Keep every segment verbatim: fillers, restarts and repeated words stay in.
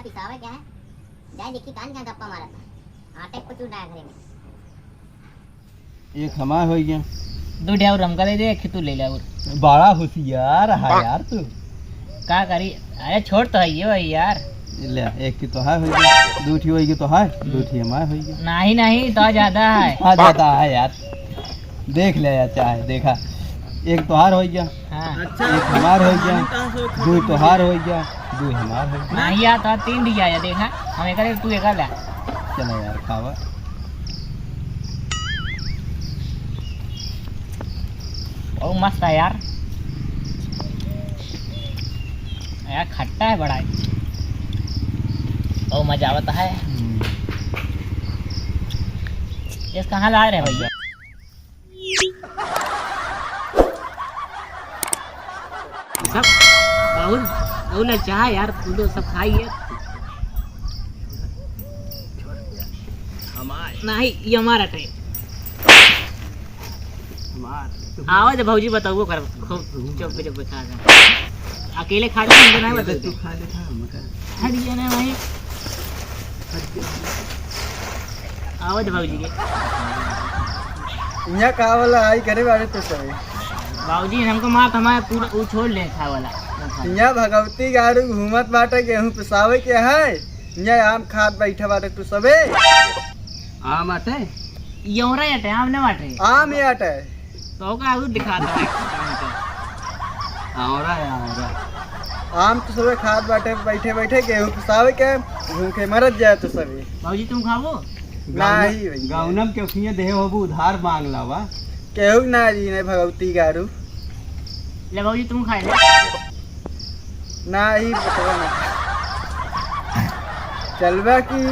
पिसावे क्या है? जाए देखी कान क्या गप्पा मारत है। आटे कुछ उड़ाया घरे में। एक हमार होइ गया। दो ढेर हमका दे दे, एक तू ले ले और। बड़ा होशियार है यार तू। का करी? अरे छोट तो है ये भाई यार। ले, एक की तो है होइ गया, दो ठी होइ गया तो है, दो ठी हमार होइ गया। नहीं, नहीं, तो ज्यादा है। हाँ, ज्यादा है यार। देख ले यार, चाहे देखा, एक तोहार होइ गया, हाँ। अच्छा, एक हमार होइ गया, कहानी कहाँ से होत है? दो तोहार होइ गया, दो हमार होइ गया। नहीं यार, तो तीन दिया है, देखा, हम एक, तू एक ले। चला यार, खावा। बहुत मस्त है यार। यार, खट्टा है बड़ा है। बहुत मजा आवता है। हम्म। ये कहाँ ला रहे भैया? सब और, और ललचा यार, तू तो सब खाई है। नहीं, ये हमारा टाइम। हमार। आवा दे भौजी, बताओ कर, खूब चुप चुप खा जा। अकेले खा ले, हमको नहीं अकेले बताओ। तू खा ले, खा, हम का। हट गया ना भाई। आवा दे भौजी के। यहाँ का वाला आई करे बारे तो सही। बाबूजी, हमको मार, हमारे पूरा वो छोड़ ले खाए वाला। यहाँ भगवती गारू घूमत बाटे, गेहूं पिसावे के है। यहाँ आम खात बैठे बाटे तू सबे। आम आटे? ये हो रहा है, आम नहीं बाटे। आम ही आटे। तो का उ दिखाता है? आवरा है, आवरा। आम तो सबे खात बाटे, बैठे बैठे गेहूं पिसावे के, भूखे मरत जाए तो सबे। बाबूजी, तुम खाबो? नहीं भैया। गौनम के उखिए देहे होबू, उधार मांग लावा। केहू ना जी, नहीं भगवती गारू। ले बाबूजी, तुम खाए ले। ना ही बतवा ना। चलबा की।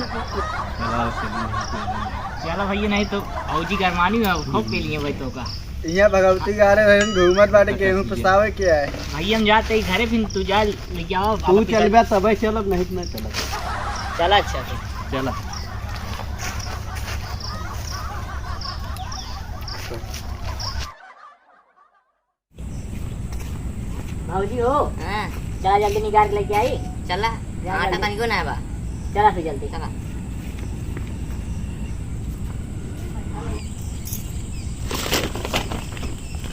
चला भैया, नहीं तो भौजी गरमानी में खूब पी लिए भाई तो का। यहाँ भगवती गारे रहन घूमत बाटे, गेहूं पिसावे के है। भैया हम जाते ही घरे, फिर तू जा लेके आओ, तू चलबा तबे चलब, नहीं तो ना चलब। चला अच्छा फिर। चला। भौजी हो। हाँ। चला जल्दी निकाल के लेके आई। चला। जा आटा जल्दी। तनिको ना बा। चला फिर जल्दी। चला।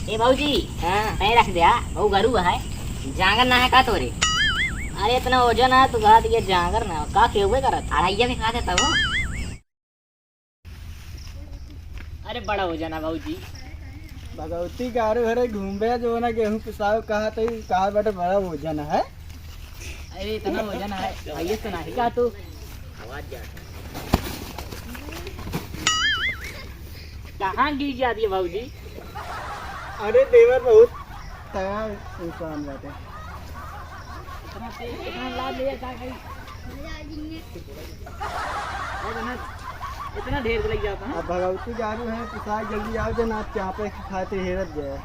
ए भौजी। हाँ। मैं रख दे, हाँ। वो गरू है। जांगर ना है का तोरे? अरे इतना वजन है, तू कहा ये जांगर ना, का केवे करत? अढ़ाइया में खा देता वो। अरे बड़ा वजन है भौजी। भगवती गारू घरे घूमबे जो ना गेहूं पिसावे कहा तो कहा बेटा बड़ा वजन है। अरे इतना वजन है, भैया तो नहीं का तू। कहाँ गिर जाती है भौजी? अरे देवर बहुत तगड़ा इंसान बाटे। इतना तेज, इतना लाद लिया, का करी? अरे ना, इतना ढेर लग जाता है। अब भगवती गारू है, पिसाई जल्दी आओ, जन आप चापे खाते हेरत गए।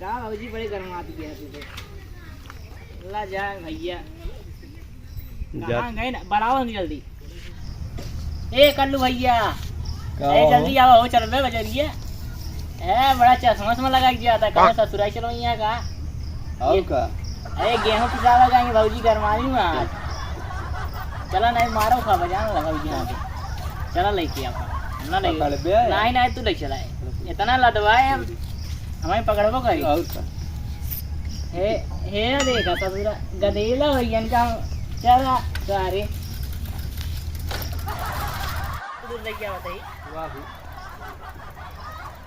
का भौजी बड़े गरमात गया तू तो। ला जा भैया। जा। कहाँ गए ना? बुलाओ हम जल्दी। ए कल्लू भैया, का ए हो? जल्दी आओ, हो चल बे बजरिया। ए बड़ा चश्मा उश्मा लगा के जाता, कहो ससुराल चलो यहाँ का। और ये का? अरे गेहूं पिसावा जाएंगे भौजी गरमानी में आज। चला नहीं मारो खा बजान लगा भौजी यहाँ पे। चला लेके आप। ना नहीं। पकड़ बे। नहीं, नहीं, तू ले चला है। इतना लदवाए हम, हमें पकड़बो करी। और का? हे, हे देखा ससुरा, गदेला भैया इनका चला सारे। दूध लेके आवत है। वाह।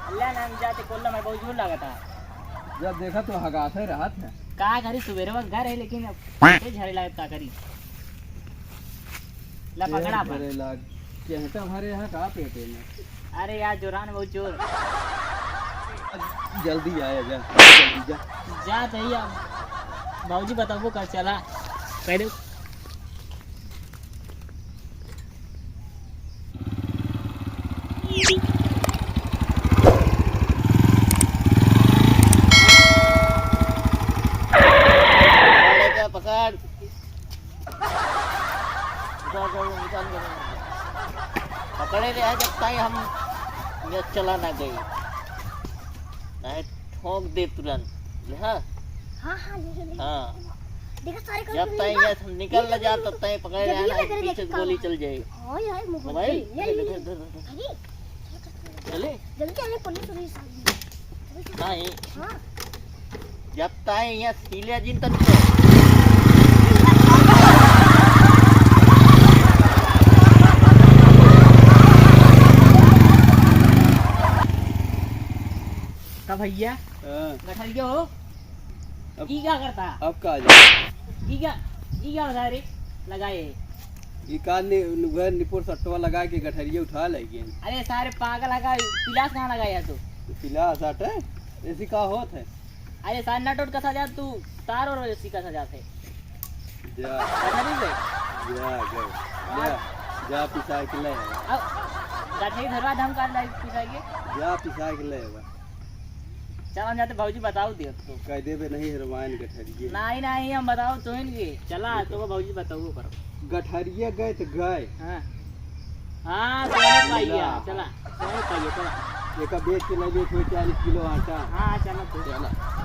अल्लाह नाम जाते कोल्ला में बहुत जोर लागत है। जब देखा तो हगात है, रहत है। का करी, सुबेरे वक्त घर है, लेकिन अब ये झड़े लागत, का करी? ला पकड़ा अपन। झड़े लाग, केहटा भरे यहाँ का पेटे में? अरे यार, जोरान बहुत जोर। जल्दी आया जा, जल्दी जा। जा तही अब। बाबूजी बताबो कर चला। कह दे। पकड़, पकड़। उतार दो, उतार दो। पकड़े रहे जब ताई हम ये चला ना गई। नहीं ठोक दे तुरंत। ले हाँ। हाँ, हाँ, ले, ले। हाँ। देखा सारे जब तई यहाँ से निकल ना जा, तब तई पकड़ लेना, पीछे से गोली चल जाए। हाँ यार, मोबाइल। ये ले, ले। अरे, चले? जल्दी चले, पुलिस, पुलिस आ गई। नहीं। हाँ। जब तई यहाँ सीले जिन तब तो। का भैया? हाँ। गठरिया हो? अब ई का करता? अब का जाए? ई का, ई का उधारे लगाए? ई का नि-, उधर निपुर सट्टवा लगा के गठरिया उठा ले गए। अरे सारे पागल है का, पिलास कहाँ लगाए है तू? पिलास हटे, ऐसी का होत है? अरे सारे नट उट कसा जात तू, तार और ऐसी कसा जात है। जा। गठरी से? जा, जा। जा, जा पिसा के ले। अब गठरी धरवा दम कर लाई पिसा के। जा पिसा के ले बा। चल, हम जाते, भौजी बताओ दियो तो। कह देबे नहीं, हेरोइन गठरिये। नहीं, नहीं, हम बताओ तो इनके। चला, तो वो भौजी बताओ पर। गठरिये गए तो गए। हाँ। हाँ, तो नहीं पाइए, मिला। चला, तो नहीं पाइए, चला। एका बेच के नहीं बेच हुए चालीस किलो आटा। हाँ, चला तो। चला।